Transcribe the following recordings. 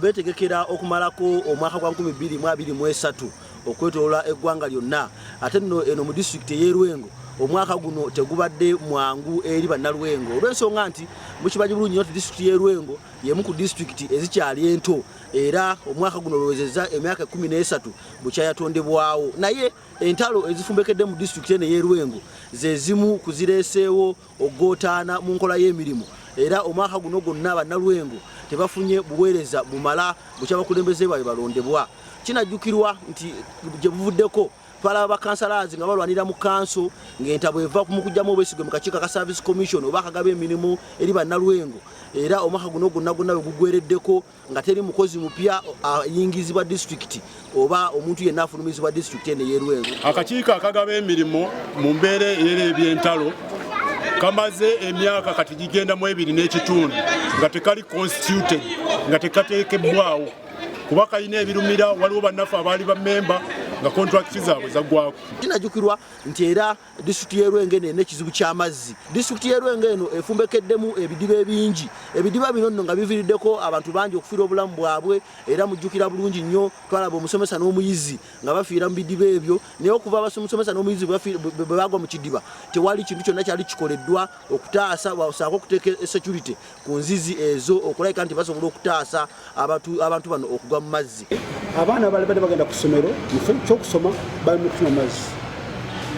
Beetegekera okumalako omwaka gwa 2023 okwetoloola eggwanga lyonna. Ate nno eno mu disitulikiti ey'e Lwengo omwaka guno tegubadde mwangu eri Bannalwengo olw'ensonga nti mukimanyi bulungi nnyo nti disitulikiti y'e Lwengo y'emu ku disitulikiti ezikyali ento era omwaka guno olowezezza emyaka 13 bukya yatondebwawo, naye entalo ezifumbekedde mu disitulikiti eno ey'e Lwengo ze zimu ku zireeseewo okugootaana mu nkola y'emirimu era omwaka guno gwonna Bannalwengo tebafunye buweereza bumala bukya bakulembeze baabwe balondebwa. Kinajjukirwa nti gye buvuddeko twalaba bakansalazi nga balwanira mu kanso ng'entabwe eva mu kuggyamu obwesigwe mu kakiiko aka Service Commission oba akagaba emirimu eri Bannalwengo, era omwaka guno gwonna gwonna we gugwereddeko nga teri mukozi mupya ayingizibwa disitulikiti oba omuntu yenna afulumizibwa disitulikiti eno ey'e Lwengo. Akakiiko akagaba emirimu mu mbeera era eby'entalo kamaze emyaka kati gigenda mu ebiri n'ekitundu nga tekali constituted, nga tekateekebbwawo kuba kalina ebirumira. Waliwo bannaffe abaali bammemba nga kontrakiti zaabwe zaggwako. Kinajjukirwa nti era disitulikiti y'e Lwengo eno erina ekizibu ky'amazzi. Disitulikiti y'e Lwengo eno efumbekeddemu ebidiba ebingi. Ebidiba bino nno nga biviiriddeko abantu bangi okufiirwa obulamu bwabwe, era mujjukira bulungi nnyo twalaba omusomesa n'omuyizi nga bafiira mu bidiba ebyo, naye okuva omusomesa n'omuyizi bwe bagwa mu kidiba tewali kintu kyonna kyali kikoleddwa okutaasa saako okuteeka security ku nzizi ezo okulabika nti basobola okutaasa abantu bano okugwa mu mazzi. Abaana bali badde bagenda ku ssomero mu kifo ky'okusoma bali mu kufuna mazzi,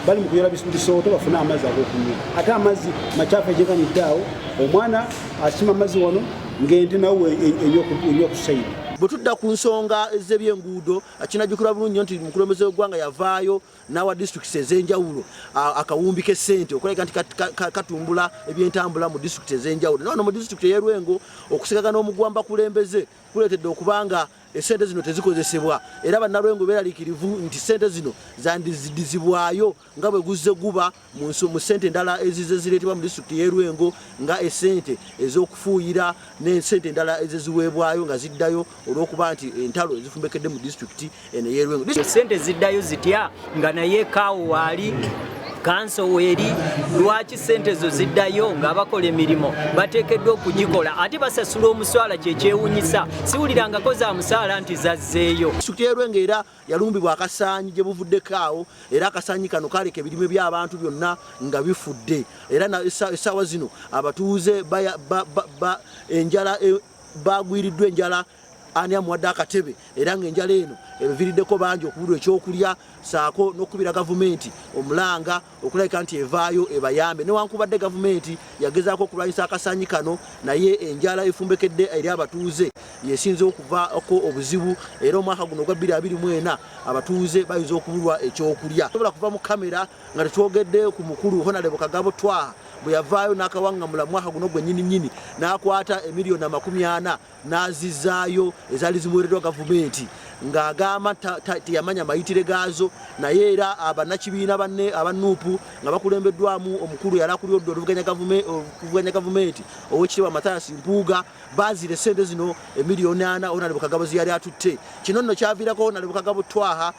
bali mu kuyola bisooto bafune amazzi ag'okunywa, ate amazzi makyafu egyeganidde awo, omwana asima amazzi wano ng'ente nawe enywa ku sayidi. Bwe tudda ku nsonga z'ebyenguudo, kinajjukirwa bulungi nnyo nti omukulembeze w'eggwanga yavaayo n'awa disitulikiti ez'enjawulo akawumbi k'essente okulabika nti katumbula ebyentambula mu disitulikiti ez'enjawulo. Naye wano mu disitulikiti ey'e Lwengo okusigagana omuguwa mu bakulembeze kuleetedde okuba nga essente zino tezikozesebwa, era Bannalwengo beeraliikirivu nti ssente zino zandizidizibwayo nga bwe guzze guba mu ssente endala ezizze zireetebwa mu disitulikiti y'e Lwengo nga essente ez'okufuuyira n'essente endala eziziweebwayo nga ziddayo olw'okuba nti entalo ezifumbekedde mu disitulikiti eno ey'e Lwengo. Ssente ziddayo zitya nga naye kaawo waali kanso weeri? Lwaki ssente ezo ziddayo ng'abakola emirimu bateekeddwa okugikola ate basasula omuswala? Kyekyewunyisa, siwulirangako za musaala nti zazzeeyo. Disitulikiti y'e Lwengo era yalumbibwa akasaanyi gye buvuddeko awo, era akasaanyi kano kaleka ebirime by'abantu byonna nga bifudde, era essaawa zino abatuuze enjala bagwiriddwa enjala. Ani amuwadde akatebe? Era ng'enjala eno eviiriddeko bangi okubulwa ekyokulya saako n'okukubira gavumenti omulanga okulabika nti evaayo ebayambe. Newankubadde gavumenti yagezaako okulwanyisa akasaanyi kano, naye enjala efumbekedde eri abatuuze yesinze okuvaako obuzibu, era omwaka guno ogwa 2024 abatuuze bayinza okubulwa ekyokulya. Sobola kuva mu kamera nga tetwogedde ku mukulu Honalebo Kagabo Twaha bwe yavaayo n'akawaŋŋamula mwaka guno gwe nnyini nnyini n'akwata emiliyoni 40 n'azizaayo ezaali zimuweereddwa gavumenti ng'agamba teyamanya mayitire gaazo. Naye era abannakibiina banne aba Nuupu nga bakulembeddwamu omukulu yali akulira oludda oluvuganya gavumenti Oweekitiibwa Mathias Mpuuga baazira essente zino emiliyoni 40 Honalebo Kagabo ze yali atutte. Kino nno kyaviirako Honalebo Kagabo Twaha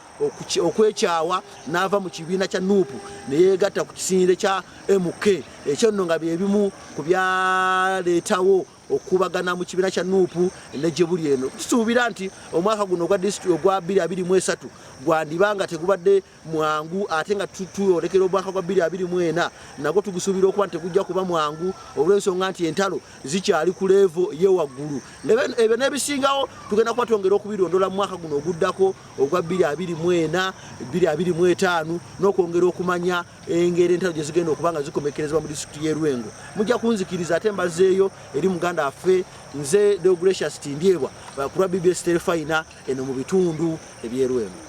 okwekyawa n'ava mu kibiina kya Nuupu ne yeegatta ku kisinde kya MK. Ekyo nno nga bye bimu ku byaleetawo okukubagana mu kibiina kya Nuupu ne gye buli eno. Tusuubira nti omwaka guno ogwa disitulikiti ogwa 2023 gwandiba nga tegubadde mwangu, ate nga tuyolekera omwaka gwa 2024 nagwo tugusuubira okuba nti tegujja kuba mwangu olw'ensonga nti entalo zikyali ku leevo ye waggulu. Ebyo n'ebisingawo tugenda kuba twongera okubirondola mu mwaka guno oguddako ogwa 2024 2025 n'okwongera okumanya engeri entalo gye zigenda okuba nga zikomekkerezebwa mu disitulikiti y'e Lwengo. Mujja kunzikiriza ate mbazeeyo eri muganda waffe nze Deogratius Tindyebwa ku lwa BBS Terefayina eno mu bitundu eby'e Lwengo.